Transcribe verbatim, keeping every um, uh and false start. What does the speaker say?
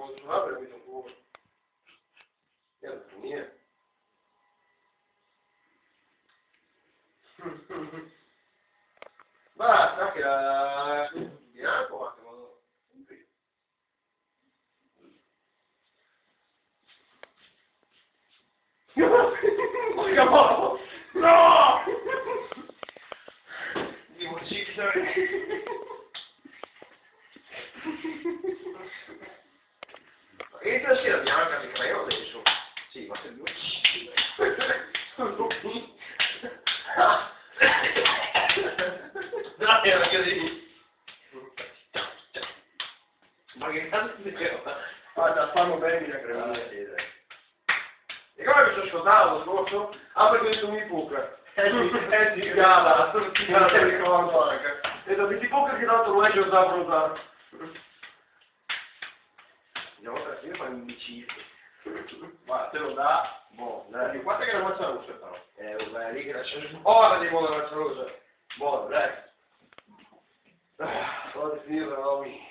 Poso fare per questo culo? Che armonia. Basta che la bianco, ma che vado. No! Devo uccidere. E te la sera bianca, te creo adeso? Sì, ma se devo uccidere. Dai, ragazzi. Ma che cazzo di crema? Guarda, fanno bene la crema. Ah, sì, dai. E come mi sono scordato, scorso? Ah, perché ho detto mi puca. Eh, sì, eh, sì, cava, non ti ricordo anche. E dopo ti puca che tanto non è che lo sa bruciare. Una volta che io fai un imbecille. Ma te lo dà? Boh, dai. Quanto che la mazza rossa, però? Eh, vabbè, lì che la c'è. Oh, la devo la mazza rossa. Boh, dai. Ah, vado a finire, no, mi.